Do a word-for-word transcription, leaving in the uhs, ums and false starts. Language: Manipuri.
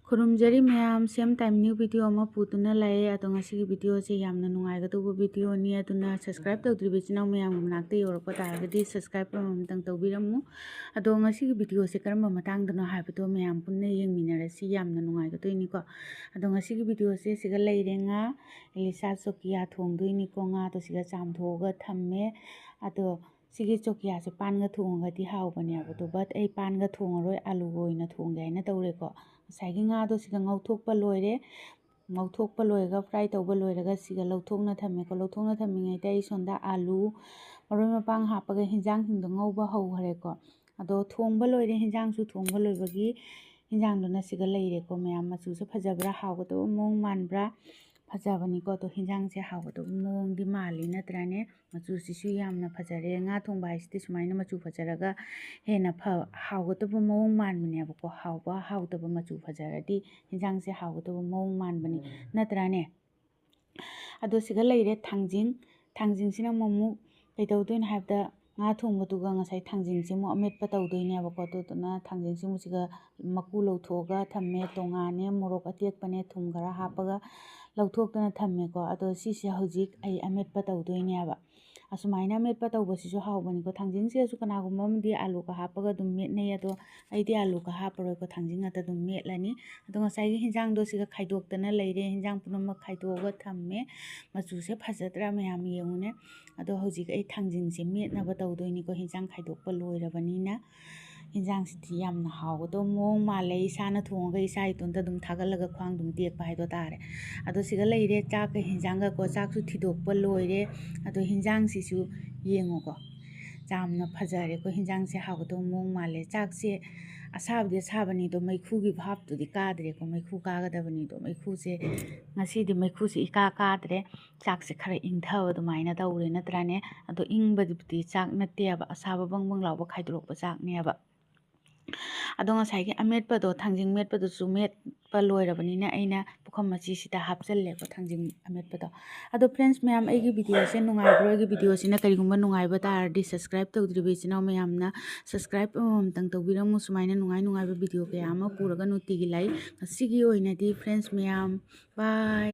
ꯈꯨꯔꯨꯝꯖꯔꯤ ꯃꯌꯥꯝ, same time new video ꯑꯃ ꯄꯨꯗꯨꯅ ꯂꯥꯛꯑꯦ꯫ ꯑꯗꯣ ꯉꯁꯤꯒꯤ videoꯁꯦ ꯌꯥꯝꯅ ꯅꯨꯡꯉꯥꯏꯒꯗꯧꯕ videoꯅꯤ, ꯑꯗꯨꯅ subscribe ꯇꯧꯗ꯭ꯔꯤꯕ ꯏꯆꯤꯟ ꯏꯅꯥꯎ ꯃꯌꯥꯝꯒꯤ ꯃꯅꯥꯛꯇ ꯌꯧꯔꯛꯄ ꯇꯥꯔꯒꯗꯤ subscribe ꯑꯃꯃꯝꯇꯪ ꯇꯧꯕꯤꯔꯝꯃꯨ꯫ ꯑꯗꯣ ꯉꯁꯤꯒꯤ videoꯁꯦ ꯀꯔꯝꯕ ꯃꯇꯥꯡꯗꯅꯣ ꯍꯥꯏꯕꯗꯣ ꯃꯌꯥꯝ ꯄꯨꯟꯅ ꯌꯦꯡꯃꯤꯟꯅꯔꯁꯤ, ꯌꯥꯝꯅ ꯅꯨꯡꯉꯥꯏꯒꯗꯣꯏꯅꯤꯀꯣ꯫ ꯑꯗꯣ ꯉꯁꯤꯒꯤ videoꯁꯦ ꯁꯤꯒ ꯂꯩꯔꯦ: ꯉꯥ, ꯏꯂꯤꯁꯥ ꯆꯣꯀꯤꯌꯥ ꯊꯣꯡꯗꯣꯏꯅꯤꯀꯣ꯫ ꯉꯥꯗꯣ ꯁꯤꯒ ꯆꯥꯝꯊꯣꯛꯑꯒ ꯊꯝꯃꯦ꯫ ꯑꯗꯣ ꯁꯤꯒꯤ ꯆꯣꯀꯤꯌꯥꯁꯦ ꯄꯥꯟꯒ ꯊꯣꯡꯉꯒꯗꯤ ꯍꯥꯎꯕꯅꯦꯕ, ꯑꯗꯣ but ꯑꯩ ꯄꯥꯟꯒ ꯊꯣꯡꯉꯔꯣꯏ, ꯑꯂꯨꯒ ꯑꯣꯏꯅ ꯊꯣꯡꯒꯦ ꯍꯥꯏꯅ ꯇꯧꯔꯦꯀꯣ꯫ ꯉꯁꯥꯏꯒꯤ ꯉꯥꯗꯣ ꯁꯤꯒ ꯉꯧꯊꯣꯛꯄ ꯂꯣꯏꯔꯦ꯫ ꯉꯧꯊꯣꯛꯄ ꯂꯣꯏꯔꯒ, fry ꯇꯧꯕ ꯂꯣꯏꯔꯒ ꯁꯤꯒ ꯂꯧꯊꯣꯛꯅ ꯊꯝꯃꯦꯀꯣ꯫ ꯂꯧꯊꯣꯛꯅ ꯊꯝꯃꯤꯉꯩꯗ ꯑꯩ ꯁꯣꯝꯗ ꯑꯂꯨ, ꯃꯔꯣꯏ ꯃꯄꯥꯡ ꯍꯥꯞꯄꯒ ꯍꯤꯟꯖꯥꯡꯁꯤꯡꯗꯣ ꯉꯧꯕ ꯍꯧꯈ꯭ꯔꯦꯀꯣ꯫ ꯑꯗꯣ ꯊꯣꯡꯕ ꯂꯣꯏꯔꯦ, ꯍꯤꯟꯖꯥꯡꯁꯨ ꯊꯣꯡꯕ ꯂꯣꯏꯕꯒꯤ ꯍꯤꯟꯖꯥꯡꯗꯨꯅ ꯁꯤꯒ ꯂꯩꯔꯦꯀꯣ ꯃꯌꯥꯝ꯫ ꯃꯆꯨꯁꯦ ꯐꯖꯕ꯭ꯔꯥ, ꯍꯥꯎꯒꯗꯕ ꯃꯑꯣꯡ ꯃꯥꯟꯕ꯭ꯔꯥ? ꯐꯖꯕꯅꯤꯀꯣ꯫ ꯑꯗꯣ ꯍꯤꯟꯖꯥꯡꯁꯦ ꯍꯥꯎꯒꯗꯕ ꯃꯑꯣꯡꯗꯤ ꯃꯥꯜꯂꯤ, ꯅꯠꯇ꯭ꯔꯥꯅꯦ? ꯃꯆꯨꯁꯤꯁꯨ ꯌꯥꯝꯅ ꯐꯖꯔꯦ꯫ ꯉꯥ ꯊꯣꯡꯕ ꯍꯥꯏꯁꯤꯗꯤ ꯁꯨꯃꯥꯏꯅ ꯃꯆꯨ ꯐꯖꯔꯒ ꯍꯦꯟꯅ ꯐ-, ꯍꯥꯎꯒꯗꯕ ꯃꯑꯣꯡ ꯃꯥꯟꯕꯅꯦꯕꯀꯣ꯫ ꯍꯥꯎꯕ ꯍꯥꯎꯇꯕ ꯃꯆꯨ ꯐꯖꯔꯗꯤ ꯍꯤꯟꯖꯥꯡꯁꯦ ꯍꯥꯎꯒꯗꯕ ꯃꯑꯣꯡ ꯃꯥꯟꯕꯅꯤ, ꯅꯠꯇ꯭ꯔꯥꯅꯦ? ꯑꯗꯣ ꯁꯤꯒ ꯂꯩꯔꯦ ꯊꯥꯡꯖꯤꯡ꯫ ꯊꯥꯡꯖꯤꯡꯁꯤꯅ ꯑꯃꯨꯛ ꯀꯩꯗꯧꯗꯣꯏꯅꯣ ꯍꯥꯏꯕꯗ, ꯉꯥ ꯊꯣꯡꯕꯗꯨꯒ ꯉꯁꯥꯏ ꯊꯥꯡꯖꯤꯡꯁꯤ ꯑꯃꯨꯛ ꯑꯃꯦꯠꯄ ꯇꯧꯗꯣꯏꯅꯦꯕꯀꯣ꯫ ꯑꯗꯨꯗꯨꯅ ꯊꯥꯡꯖꯤꯡꯁꯤ ꯑꯃꯨꯛ ꯁꯤꯒ ꯃꯀꯨ ꯂꯧꯊꯣꯛꯑꯒ ꯊꯝꯃꯦ꯫ ꯇꯣꯉꯥꯟꯅꯦ ꯃꯣꯔꯣꯛ ꯑꯇꯦꯛꯄꯅꯦ ꯊꯨꯝ ꯈꯔ ꯍꯥꯞꯄꯒ ꯂꯧꯊꯣꯛꯇꯅ ꯊꯝꯃꯦꯀꯣ꯫ ꯑꯗꯣ ꯁꯤꯁꯦ ꯍꯧꯖꯤꯛ ꯑꯩ ꯑꯃꯦꯠꯄ ꯇꯧꯗꯣꯏꯅꯦꯕ꯫ ꯑꯁꯨꯃꯥꯏꯅ ꯑꯃꯦꯠꯄ ꯇꯧꯕꯁꯤꯁꯨ ꯍꯥꯎꯕꯅꯤꯀꯣ꯫ ꯊꯥꯡꯖꯤꯡꯁꯤꯗꯁꯨ ꯀꯅꯥꯒꯨꯝꯕ ꯑꯃꯗꯤ ꯑꯥꯂꯨꯒ ꯍꯥꯞꯄꯒ ꯑꯗꯨꯝ ꯃꯦꯠꯅꯩ, ꯑꯗꯣ ꯑꯩꯗꯤ ꯑꯥꯂꯨꯒ ꯍꯥꯞꯄꯔꯣꯏꯀꯣ, ꯊꯥꯡꯖꯤꯡ ꯉꯥꯛꯇ ꯑꯗꯨꯝ ꯃꯦꯠꯂꯅꯤ꯫ ꯑꯗꯣ ꯉꯁꯥꯏꯒꯤ ꯍꯤꯟꯖꯥꯡꯗꯣ ꯁꯤꯒ ꯈꯥꯏꯗꯣꯛꯇꯅ ꯂꯩꯔꯦ꯫ ꯍꯤꯟꯖꯥꯡ ꯄꯨꯝꯅꯃꯛ ꯈꯥꯏꯗꯣꯛꯑꯒ ꯊꯝꯃꯦ꯫ ꯃꯆꯨꯁꯦ ꯐꯖꯗ꯭ꯔꯥ ꯃꯌꯥꯝ? ꯌꯦꯡꯉꯨꯅꯦ꯫ ꯑꯗꯣ ꯍꯧꯖꯤꯛ ꯑꯩ ꯊꯥꯡꯖꯤꯡꯁꯦ ꯃꯦꯠꯅꯕ ꯇꯧꯗꯣꯏꯅꯤꯀꯣ, ꯍꯤꯟꯖꯥꯡ ꯈꯥꯏꯗꯣꯛꯄ ꯂꯣꯏꯔꯕꯅꯤꯅ꯫ ꯍꯤꯟꯖꯥꯡꯁꯤꯗꯤ ꯌꯥꯝꯅ ꯍꯥꯎꯒꯗꯧꯕ ꯃꯑꯣꯡ ꯃꯥꯜꯂꯦ꯫ ꯏꯁꯥꯅ ꯊꯣꯡꯉꯒ ꯏꯁꯥ ꯏꯇꯣꯟꯇ ꯑꯗꯨꯝ ꯊꯥꯒꯠꯂꯒ ꯈ꯭ꯋꯥꯡ ꯑꯗꯨꯝ ꯇꯦꯛꯄ ꯍꯥꯏꯗꯣ ꯇꯥꯔꯦ꯫ ꯑꯗꯣ ꯁꯤꯒ ꯂꯩꯔꯦ ꯆꯥꯛꯀ ꯍꯤꯟꯖꯥꯡꯒꯀꯣ꯫ ꯆꯥꯛꯁꯨ ꯊꯤꯗꯣꯛꯄ ꯂꯣꯏꯔꯦ꯫ ꯑꯗꯣ ꯍꯤꯟꯖꯥꯡꯁꯤꯁꯨ ꯌꯦꯡꯉꯨꯀꯣ꯫ ꯌꯥꯝꯅ ꯐꯖꯔꯦꯀꯣ꯫ ꯍꯤꯟꯖꯥꯡꯁꯦ ꯍꯥꯎꯒꯗꯧꯕ ꯃꯑꯣꯡ ꯃꯥꯜꯂꯦ꯫ ꯆꯥꯛꯁꯦ ꯑꯁꯥꯕꯗꯤ ꯑꯁꯥꯕꯅꯤ, ꯑꯗꯣ ꯃꯩꯈꯨꯒꯤ ꯚꯥꯞꯇꯨꯗꯤ ꯀꯥꯗ꯭ꯔꯦꯀꯣ꯫ ꯃꯩꯈꯨ ꯀꯥꯒꯗꯕꯅꯤ, ꯑꯗꯣ ꯃꯩꯈꯨꯁꯦ, ꯉꯁꯤꯗꯤ ꯃꯩꯈꯨꯁꯦ ꯏꯀꯥ ꯀꯥꯗ꯭ꯔꯦ꯫ ꯆꯥꯛꯁꯦ ꯈꯔ ꯏꯪꯊꯕ ꯑꯗꯨꯃꯥꯏꯅ ꯇꯧꯔꯦ, ꯅꯠꯇ꯭ꯔꯥꯅꯦ? ꯑꯗꯣ ꯏꯪꯕꯗꯨꯕꯨꯗꯤ ꯆꯥꯛ ꯅꯠꯇꯦꯕ, ꯑꯁꯥꯕ ꯕꯪ ꯕꯪ ꯂꯥꯎꯕ ꯈꯥꯏꯗꯣꯔꯛꯄ ꯆꯥꯛꯅꯦꯕ꯫ ꯑꯗꯣ ꯉꯁꯥꯏꯒꯤ ꯑꯃꯦꯠꯄꯗꯣ, ꯊꯥꯡꯖꯤꯡ ꯃꯦꯠꯄꯗꯨꯁꯨ ꯃꯦꯠꯄ ꯂꯣꯏꯔꯕꯅꯤꯅ ꯑꯩꯅ ꯄꯨꯈꯝ ꯃꯆꯤꯁꯤꯗ ꯍꯥꯞꯆꯜꯂꯦꯀꯣ, ꯊꯥꯡꯖꯤꯡ ꯑꯃꯦꯠꯄꯗꯣ꯫ ꯑꯗꯣ friends ꯃꯌꯥꯝ, ꯑꯩꯒꯤ videoꯁꯦ ꯅꯨꯡꯉꯥꯏꯕ꯭ꯔꯣ? ꯑꯩꯒꯤ videoꯁꯤꯅ ꯀꯔꯤꯒꯨꯝꯕ ꯅꯨꯡꯉꯥꯏꯕ ꯇꯥꯔꯗꯤ, subscribe ꯇꯧꯗ꯭ꯔꯤꯕ ꯏꯆꯤꯟ ꯏꯅꯥꯎ ꯃꯌꯥꯝꯅ subscribe ꯑꯃꯃꯝꯇꯪ ꯇꯧꯕꯤꯔꯝꯃꯨ꯫ ꯁꯨꯃꯥꯏꯅ ꯅꯨꯡꯉꯥꯏ ꯅꯨꯡꯉꯥꯏꯕ video ꯀꯌꯥ ꯑꯃ ꯄꯨꯔꯒ ꯅꯨꯡꯇꯤꯒꯤ ꯂꯥꯛꯏ꯫ ꯉꯁꯤꯒꯤ ꯑꯣꯏꯅꯗꯤ friends ꯃꯌꯥꯝ, bye꯫